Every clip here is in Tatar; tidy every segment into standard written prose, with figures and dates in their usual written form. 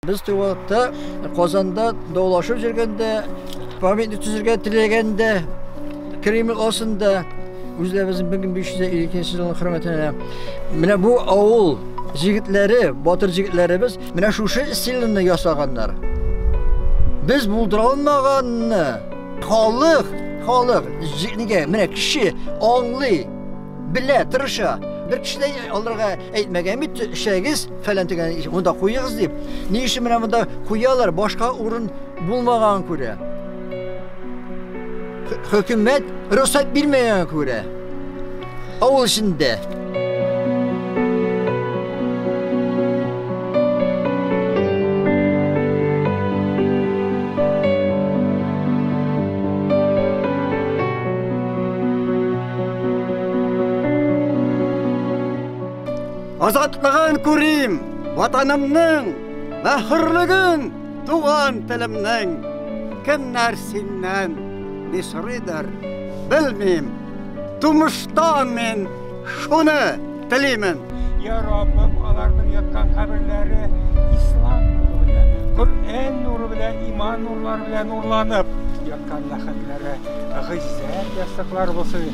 Без теге вакытта Казанда даулашып йөргәндә, памятник төзергә теләгәндә, Кремль астында үзләребезнең 1552 елның хөрмәтенә. Менә бу авыл җегетләре, батыр җегетләребез менә шушы стилне ясаганнар. Без булдыра алмаганны халык, халык, нигә, менә кеше аңлый, белә, тырыша. Бер кеше дә аларга әйтмәгән бит, эшләгез, фәлән төгән, монда куегыз дип. Ни өчен менә монда куялар, башка урын булмаган күрә. Хөкүмәт рөхсәт бирмәгән күрә. Авыл эчендә. Азатлыгын күрим Ватанымның, вә хөрлеген туган телемнең. Кемнәр синнән ни сорыйдыр, белмим. Тумыштан мин шуны телимен. Я Раббым, аларның яткан каберләре ислам нуры белән, Коръән нуры белән, иман нурлары белән нурланып, яткан ләхетләре гыйззәт ястыклары булсын.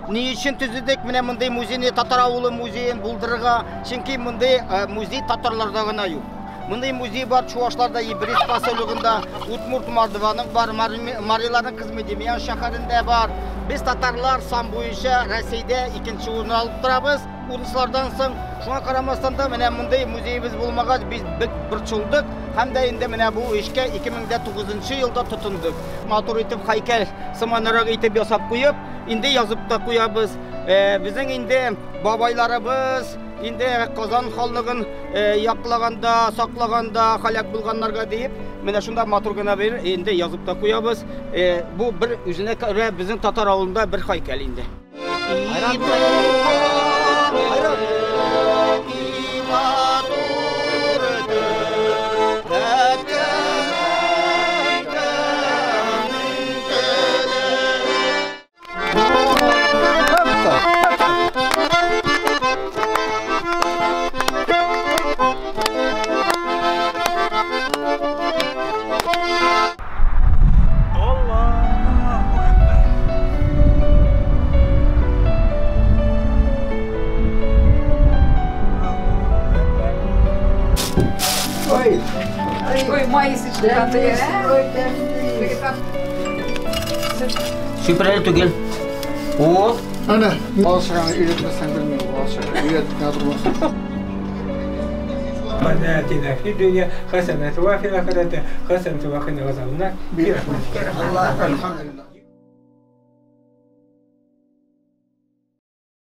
Ни өчен төзедек менә мондый музейны, татар авылы музеен булдырырга? Чөнки мондый музей татарларда гына юк. Мондый музей бар Чуашларда, Ибрис поселогында, Удмурт Мордваның бар, Мариларның Кызмедемьян шәһәрендә бар. Без татарлар сан буенча Россиядә икенче урын алып торабыз, урыслардан соң. Шуңа карамастан да менә мондый музеебыз булмагач, без бик борчылдык һәм дә инде менә бу эшкә 2009 елда тотындык. Матур итеп һәйкәл сыманрак итеп ясап куеп, инде язып та куябыз. Безнең инде бабайларыбыз инде Казан ханлыгын яклаганда, саклаганда һәлак булганнарга диеп, менә шунда матур гына бер инде язып та куябыз. Бу бер үзенә күрә безнең татар авылында бер һәйкәл инде. Ой, Ой, май исе чыккан теге, ә? Теге Супер түгел. О, Әнә, бала-чаганы өйрәтмәсәң белмим, бала-чага өйрәтеп кенә тормасын. ربنا آتنا في الدنيا حسنة وفي الآخرة حسنة وقنا عذاب النار. Аллаһ, әлхәмдүлилләһ.